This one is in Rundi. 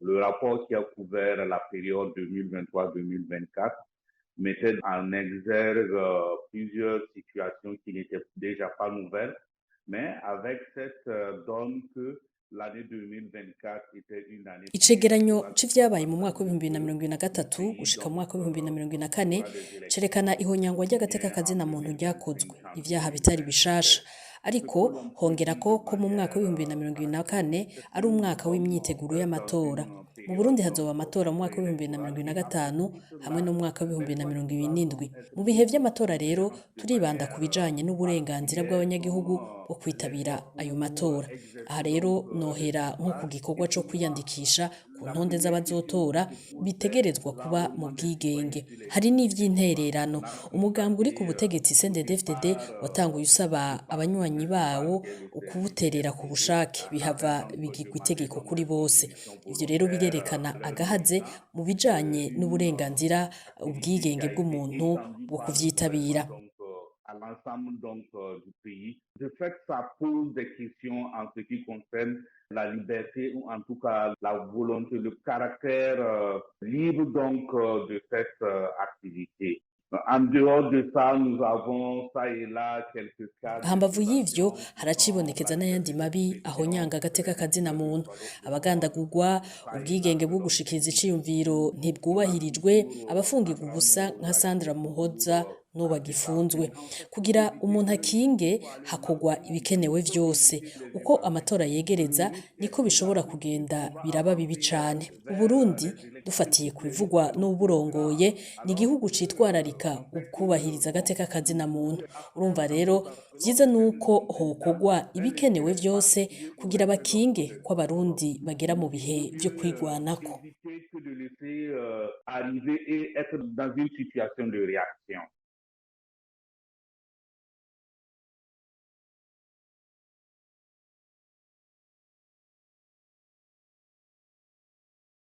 Le rapport qui a couvert la période 2023-2024 mettait en exergue plusieurs situations qui n'étaient déjà pas nouvelles, mais avec cette donne que l'année 2024 était une année. Icegeranyo c'ivyabaye mu mwaka w'2023 gushika mu mwaka w'2024 cerekana ihonyangwa ry'agateka kazina muntu ryakozwe, ivyaha bitari bishasha. Ariko hongerako ko mu mwaka w'2024 ari umwaka w'imyiteguro y'amatora. Mu Burundi hazoba amatora mu mwaka w'2025 hamwe n'umwaka w'2027. Mu bihe vy'amatora rero turibanda ku bijanye n'uburenganzira bw'abanyagihugu bwo kwitabira ayo matora. Aha rero nohera nko ku gikorwa co kwiyandikisha ku ntonde z'abazotora bitegerezwa kuba mu bwigenge. Hari n'ivy'intererano. Umugambwe uri ku butegetsi CNDD-FDD watanguye usaba abanywanyi bawo kuwuterera ku bushake, bihava bigirwa itegeko kuri bose. Ivyo rero birerekana agahaze mu bijanye n'uburenganzira, ubwigenge bw'umuntu bwo kuvyitabira. À l'ensemble donc du pays. De fait, ça pose des questions en ce qui concerne la liberté ou en tout cas la volonté, le caractère libre donc de cette activité. En dehors de ça, nous avons ça et là quelques cas. Hambavu y'ivyo haracibonekeza n'ayandi mabi ahonyanga agateka kazina muntu, abagandagurwa, ubwigenge bwo gushikiriza iciyumviro ntibwubahirijwe, abafungirwa ubusa nka Sandra Muhoza n'ubu agifunzwe. Kugira umuntu akinge hakorwa ibikenewe vyose. Uko amatora yegereza niko bishobora kugenda biraba bibi cane. Uburundi, dufatiye ku bivugwa n'uwuburongoye, ni igihugu citwararika ukubahiriza agateka kazina muntu. Urumva rero vyiza nuko hokorwa ibikenewe vyose kugira bakinge ko Abarundi bagera mu bihe vyo kwigwanako. Que de laisser arriver et être dans une situation de réaction.